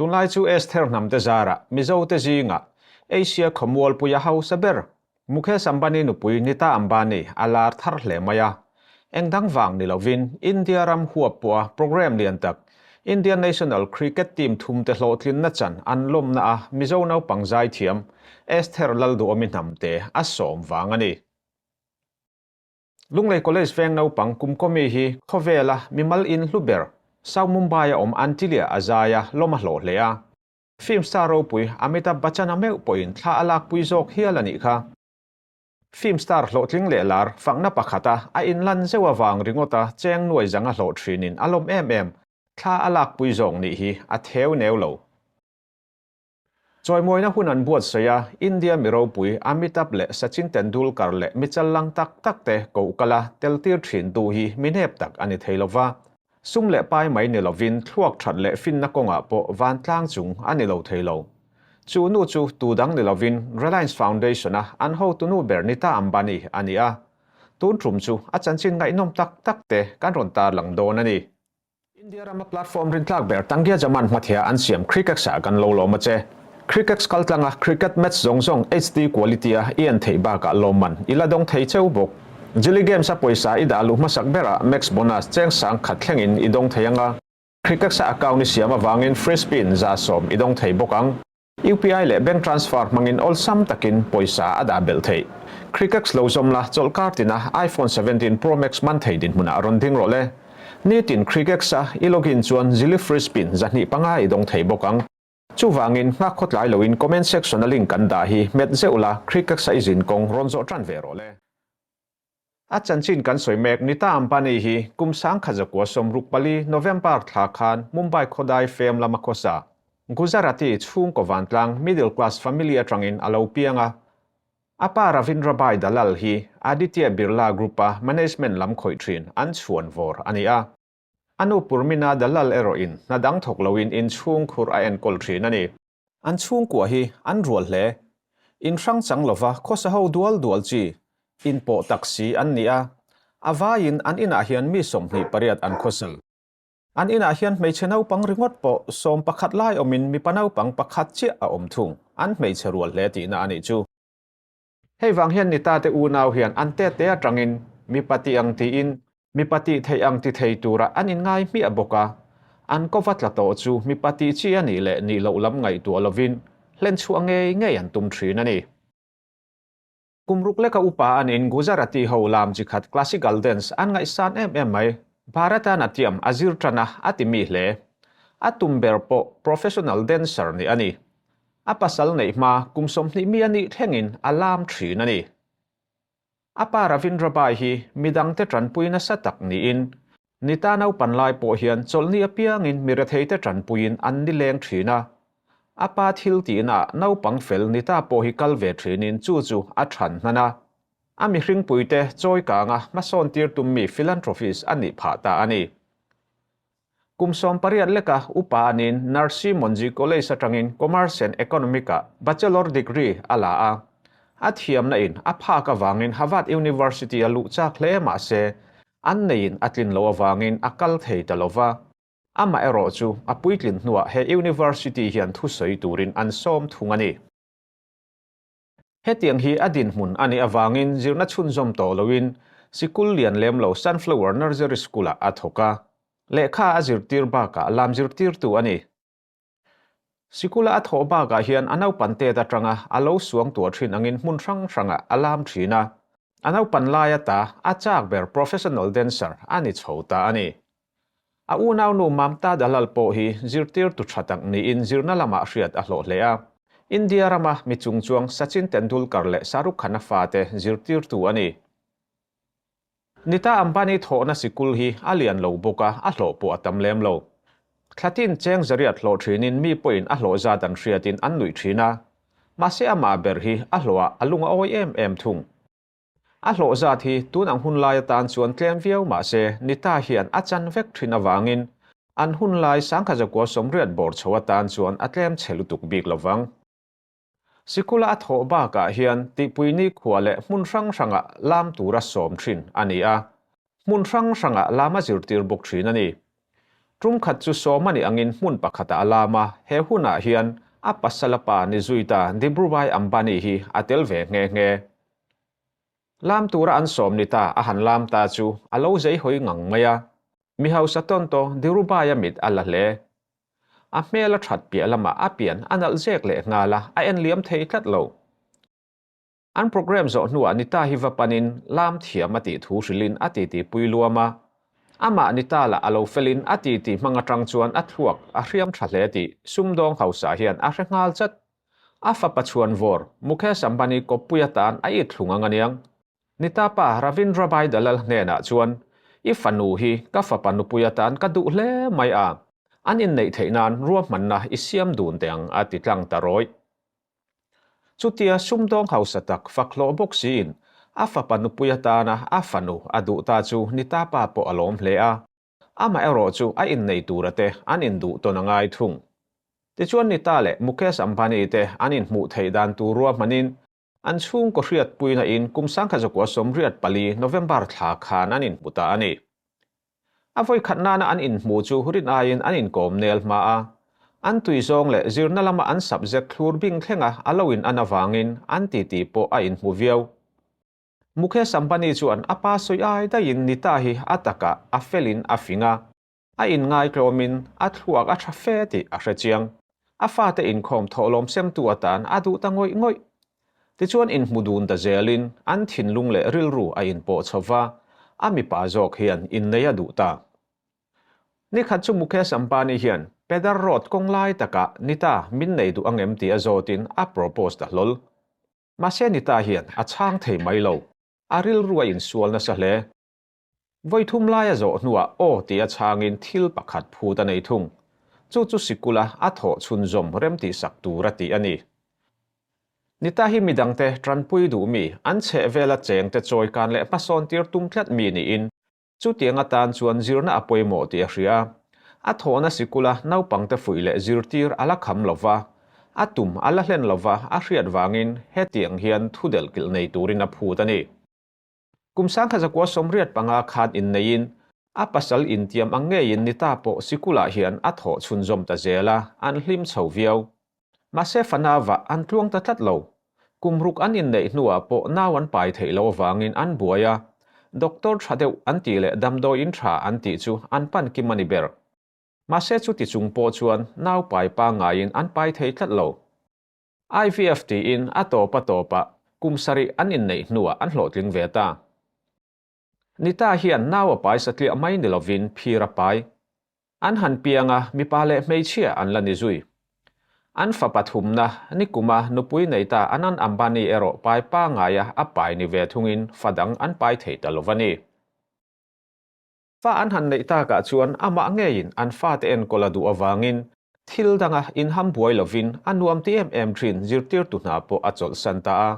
Tunlai chu Esther hnamte zarah Mizote zingah Asia khawmualpuia hausa ber Mukesh Ambani nupui Nita Ambani a lar thar hle mai a. Eng dang vang ni lovin India ram huap pawha programme lian tak Indian National Cricket Team thumte hlawhtlinna chan an lawmna a Mizo naupang zaithiam Esther Lalduhawmi hnamte a sawm vang a ni. Lunglei College veng naupang Kumkawmi hi khawvela mimal in hlu ber South Mumbai-a awm Antilia a zai a, lawm a hlawh hle a. Film star ropui Amitabh Bachchan-a meuh pawhin thla a lakpui zawk hial a nih kha. Film star hlawhtling leh lar fakna pakhata a inlan zeuh avang ringawta cheng nuai zang a hlawh thinin a lawm em em, thla a lakpui zawk nih hi a theu neu lo. Chawimawina hun an buatsaih a, India mi ropui Amitabh leh Sachin Tendulkar leh mi challang tak tak te koh kala tel tir thin tu hi mi nep tak a ni thei lova. Sum leh pai mai ni lovin thluak that leh finna kawngah pawh vantlang chung a ni lo thei lo. Chu nu chu tu dang ni lovin Reliance Foundation a an hotu nu ber Nita Ambani a ni a. Tun tum chu a chanchin ngaihnawm tak tak te kan rawn tarlang dawn a ni. India rama platform rintlak ber Tangia Jaman hmathia an siam Crickex ah kan lo lawm a che. Crickex kaltlanga cricket match zawng zawng HD quality a i en theih bakah lawmman i la dawng thei cheu bawk. Jilly Games a pawisa i dah luh hmasak berah max bonus cheng sang khat thlengin i dawng thei anga, Crickex a account i siam avangin free spin 110 i dawng thei bawk ang. UPI leh bank transfer hmangin awlsam takin pawisa a dah belh theih. Crickex lo zawm la, chawlhkar tina iPhone 17 Pro Max man thei dinhmunah rawn ding rawh le. Nitin Crickex a i login chuan Zili free spin 205 i dawng thei bawk ang. Chuvangin nghak khawtlai loin comment section a link kan dah hi hmet zeuh la, Crickex a i zin kawng rawn zawh tan ve rawh le. A chanchin kan sawi mek Nita Ambani hi kum 1964 November thla khan Mumbai khawdai fem lama khawsa Gujarati chhungkaw vantlang middle class family atangin a lo piang a. A pa Ravindra Bhai Dalal hi Aditya Birla Group-a management lam khawih thin an chhuan vawr a ni a. A nu Purmina Dalal erawhin hna dang thawk loin inchhung khur a enkawl thin a ni. An chhungkua hi an rual hle. In hrang chang lova khawsa ho dual dual chi, inpawh tak si an ni a. A vaiin an inah hian mi 28 an khawsa. An inah hian hmeichhe naupang ringawt pawh 11 lai awmin mipa naupang pakhat chiah a awm thung. An hmeichhe rual hle tihna a nih chu. Hei vang hian Nita te unau hian an tete atangin mipa tih ang tiin mipa tih theih ang ti thei tura an inngai hmiah bawk a, an kova tla tawh chu mipa tih chi a nih leh nih loh lam ngaihtuah lovin hlen chhuah ngei ngei an tum thin a ni. Kum ruk leka upa an in Gujarati ho lam chi khat classical dance an ngaihsan em em mai. Bharatanatyam a zir tan a, a ti mi hle. A tum ber pawh professional dancer nih a ni. A pasal neih hma kum 20 mi a nih thlengin a lam thin a ni. A pa Ravindra Bhai hi midangte tanpui nasa tak niin, Nita naupan lai pawh hian chawlhni apiangin mi retheite tanpuiin an nileng thin a. A pa thil tihnaah naupang fel Nita pawh hi kal ve thinin chu chu a than hnan a. A mihringpuite chawi kanga hmasawn tir tummi philanthropist a nih phah ta a ni. Kum 18 leka upa anin Narsee Monjee College atangin Commerce and Economic-ah Bachelor degree a la a. A thiamna in a phak avangin Harvard University a luh chak hle mah se, an neiin a tlin loh avangin a kal thei ta lova. Amaherawh chu a puitlin hnuah he university hian thusawi turin an sawm thung a ni. Hetiang hi a dinhmun a nih avangin zirna chhunzawm tawh loin sikul lian lem lo Sunflower Nursery School-ah a thawk a. Lehkha a zirtir bakah lam zirtirtu a ni. Sikula a thawh bakah hian a naupan tet atanga a lo suang tuah thin angin hmun hrang hrangah a lam thin a. A naupan lai ata a chak ber professional dancer a ni chho ta a ni. A unaunu Mamta Dalal pawh hi zirtirtu tha tak niin zirna lamah hriat a hlawh hle a. India rama mi chungchuang Sachin Tendulkar leh Shah Rukh Khan-a fate zirtirtu a ni. Nita Ambani thawhna sikul hi a lian lo bawk a, a hlawh pawh a tam lem lo. Thlatin cheng zariat hlawh thinin mi pawhin a hlawh zat an hriatin an nuih thin a. Mahse amah ber hi a hlawhah a lung a awi em em thung. A hlawh zat hi tun ang hun lai atan chuan tlem viau mah se Nita hian a chan vek thin avangin an hun lai 1980 bawr chho atan chuan a tlem chhe lutuk bik lovang. Sikula a thawh bakah hian tihpui nikhua leh hmun hrang hrangah lam tura sawm thin a ni a, hmun hrang hrangah lam a zirtir bawk thin a ni. Tum khat chu sawm a nih angin hmun pakhatah a lam a, he hunah hian a pasala pa ni zui ta Dhirubhai Ambani hi a tel ve nghe nghe. Lam tura an sawm ni ta a han lam ta chu a lo zei hawi ngang mai a, mi hausa tawn tawh Dhirubhai-a mit a la hle. A hmel a that piah lamah a pian a nalh zek leh nghal a, a en liam thei tlat lo. An programme zawh hnuah Nita hi va panin lam thiam a tih thu hrilhin a titi pui luam a. Amah Nita lah a lo felin a titi hmang atang chuan a thluak a hriam tha hle tih sumdawng hausa hian a hre nghal chat. A fapa chhuan vawr Mukesh Ambani kawppui atan a it thlung ang aniang. Nita pa Ravindra Bhai Dalal hnenah chuan, I fanu hi ka fapa nupui atan ka duh hle mai a, an inneih theih nan ruahmanna i siam dun teh ang a ti tlang ta rawih. Chutia sumdawng hausa tak fak hlawh bawk siin a fapa nupui atana a fanu a duh ta chu Nita pa pawh a lawm hle a, amaherawh chu a innei tura te an induh tawn a ngai thung. Tichuan Nita leh Mukesh Ambani te an inhmuh theih dan tur ruahmanin An chhungkaw hriatpuina in kum 1984 November thla khan an inhmu ta a ni. A vawikhat nana an inhmu chu rin aiin an inkawm nel hma a, an tui zawng leh zirna lama an subject thlur bing thlenga a lo in an avangin an titi pawh a inhmu viau. Mukesh Ambani chuan a pa sawi ai daihin Nita hi a takah a felin a fing a, A inngaitlawmin a thluak a tha fe tih a hre chiang. A fate inkhawm thawhlawm semtu atan a duh ta ngawih ngawih. Tichuan inhmu dun ta zelin an thinlung leh rilru a inpawh chho va, a mipa zawk hian innei a duh ta. Nikhat chu Mukesh Ambani hian Pedar Road kawng lai takah Nita min nei duh angem tih a zawtin a propose ta hlawl. Mahse Nita hian a chhang thei mai lo. A rilru a insual nasa hle. Vawi thum lai a zawh hnuah aw tih a chhangin thil pakhat phut a nei thung. Chu chu sikula a thawh chhunzawm remtihsak tur a tih a ni. Nita hi midangte tanpui duh mi, an chhehvela chengte chawikan leh hmasawn tir tum tlat mi niin chutiang atan chuan zirna a pawimawh tih a hria. A thawhna sikula naupangte fuih leh zirtir a la kham lo va, a tum a la hlen lo va a hriat vangin hetiang hian thudelhkilh nei turin a phut a ni. Kum 1985 khan inneiin a pasal intiam ang ngeiin Nita pawh sikulah hian a thawh chhunzawm ta zel a, an hlim chho viau. Mahse fanava an tluang ta tlat lo. Kum ruk an inneih hnuah pawh nau an pai theih loh avangin an buai a, doctor tha deuh an tih leh damdawiin tha an tih chu an pan kim a ni ber. Mahse chuti chung pawh chuan nau pai pangaiin an pai thei tlat lo. IVF tiin a tawp a tawpah kum sarih an inneih hnuah an hlawhtling ve ta. Nita hian nau a pai satliah mai ni lovin phir a pai. An han piang a, mipa leh hmeichhia an la ni zui. An fa pathumna, nikuma nupui nei ta Anand Ambani erawh pai pangaia a pai ni ve thungin fa dang an pai thei ta lo va ni. Fa an han neih takah chuan amah ngeiin an fate enkawl a duh avangin thil danga inham buai lovin a nuam ti em em thin zirtirtu hna pawh a chawlhsan ta a.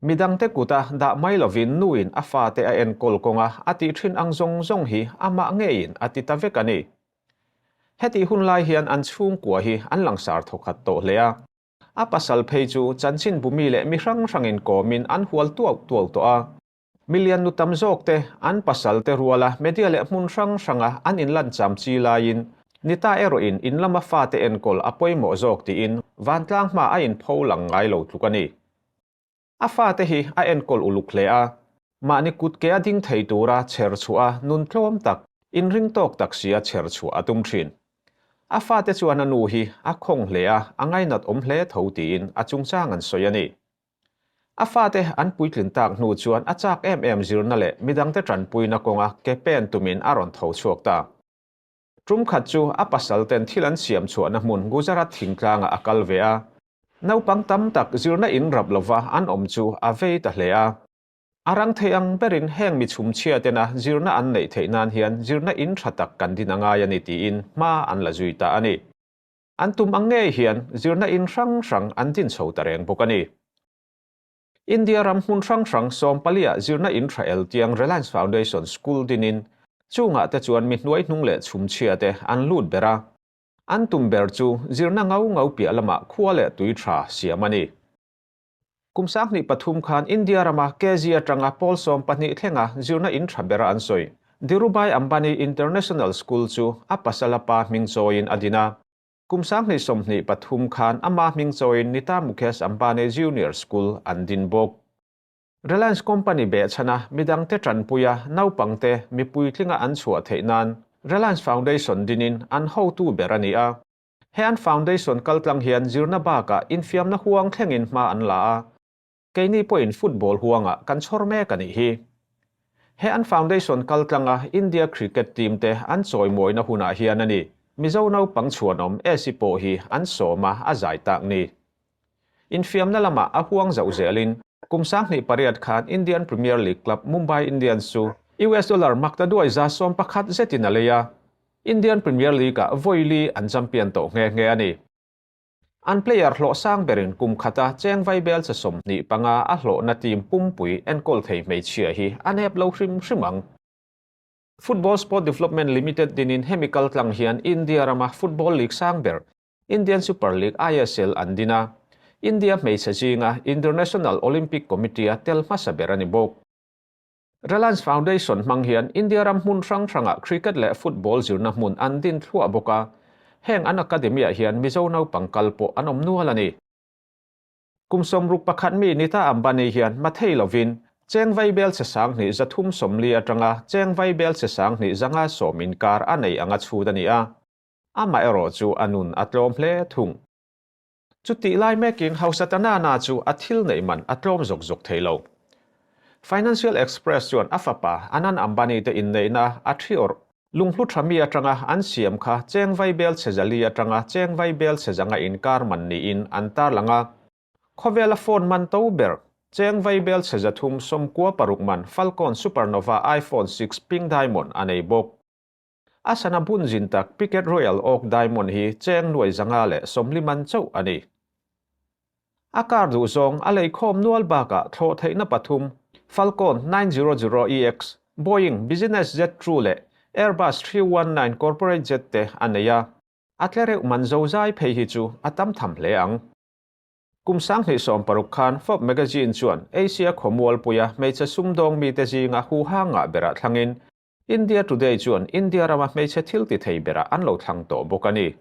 Midangte kuta dah mai lovin nuin a fate a enkawl kawnga a tih thin ang zawng zawng hi amah ngeiin a ti ta vek a ni. Hetih hun lai hian an chhungkua hi an langsar thawkhat tawh hle a. A pasal phei chu chanchinbu mi leh mi hrang hrangin kawmin an hual tuau tuau tawh a. Milian nu tam zawk te, an pasal te ruala media leh hmun hrang hranga an inlan cham chi laiin, Nita erawhin in lama fate enkawl a pawimawh zawk tiin vantlang hma a inpho lang ngai lo tluk a ni. A fate hi a enkawl uluk hle a, mahni kut ke a ding thei tura chher chhuah a nun tlawm tak, inring tawk tak si a chher chhuah a tum thin. A fate chuan a nu hi a khawng hle a, a ngainat awm hle tho tiin a chungchang an sawi a ni. A fate an puitlin tak hnu chuan a chak em em zirna leh midangte tanpuina kawnga ke pen tumin a rawn tho chhuak ta. Tum khat chu a pasal ten thil an siam chhuahna hmun Gujarat thingtlangah a kal ve a. Naupang tam tak zirna in rap lova an awm chu a vei ta hle a. A rang thei ang berin heng mi chhumchhia tena zirna an neih theih nan hian zirna in tha tak kan din a ngai a ni tiin hma an la zui ta a ni. An tum ang ngei hian zirna in hrang hrang an din chho ta reng bawk a ni. India ram hmun hrang hrang sawmpaliah zirna in tha el tiang Reliance Foundation School dinin chungah te chuan mi hnuai hnung leh chhumchhia te an lut ber a. An tum ber chu zirna ngau ngau piah lamah khua leh tui tha siam a ni. Kum 2003 khan India rama KG atanga pawl 12 thlenga zirna in tha bera an sawi. Dhirubhai Ambani International School chu a pasala pa hming chawiin a din a. Kum 2023 khan ama hming chawiin Nita Mukesh Ambani Junior School an din bawk. Reliance Company behchhana midangte tanpuia naupangte mipuitlinga an chhuah theih nan Reliance Foundation dinin an hotu ber a ni a. He an foundation kaltlang hian zirna bakah infiamna huang thlengin hma an la a. Keini pawhin football huangah kan chhawr mek a nih hi. He an foundation kaltlanga India cricket team te an chawimawina hunah hian a ni Mizo naupang chhuanawm Esi pawh hi an sawm a, a zai tak ni. Infiamna lamah a huang zauh zelin kum 2008 khan Indian Premier League club Mumbai Indians chu US dollar makta duai 110 zetin a lei a, Indian Premier League-ah vawi li an champion tawh nghe nghe a ni. An player hlawh sang berin kum khata cheng vai bel che 25 a hlawhna team pumpui enkawl thei hmeichhia hi a nep lo hrim hrim ang. Football Sport Development Limited dinin hemi kaltlang hian India rama football league sang ber Indian Super League, ISL, an din a, India hmeichhe zinga International Olympic Committee-a tel hmasa ber a ni bawk. Reliance Foundation hmang hian India ram hmun hrang hrangah cricket leh football zirna hmun an din thluah bawk a, heng an academy-ah hian Mizo naupang kal pawh an awm nual a ni. Kum 61 mi Nita Ambani hian mathei lovin cheng vai bel che 2340 atanga cheng vai bel che 2510 inkar a nei anga chhut a ni a. Amah erawh chu a nun a tlawm hle thung. Chutih lai mekin hausa ta na na chu a thil neih man a tlawm zawk zawk thei lo. Financial Express chuan a fapa Anand Ambani te inneihna a thi awrh lunghlu tha mi atanga an siam kha cheng vai bel chhe 400 atanga cheng vai bel chhe 500 inkar man niin an tarlang a. Khawvela phone man to ber cheng vai bel chhe 396 man Falcon Supernova iPhone 6 Pink Diamond a nei bawk. A sana bun zin tak Picket Royal Oak Diamond hi cheng nuai 540 man chauh a ni. A car duh zawng a lei khawm nual bakah thlawh theihna pathum Falcon 900EX, Boeing Business Jet True leh Airbus 319 Corporate Jet te a nei a. A tlereuh man zo zai phei hi chu a tam tham hle ang. Kum 2016 khan Forbes magazine chuan Asia khawmualpuia hmeichhe sumdawng mite zinga huha ngah berah thlangin India Today chuan India rama hmeichhe thil ti thei berah an lo thlang tawh bawk a ni.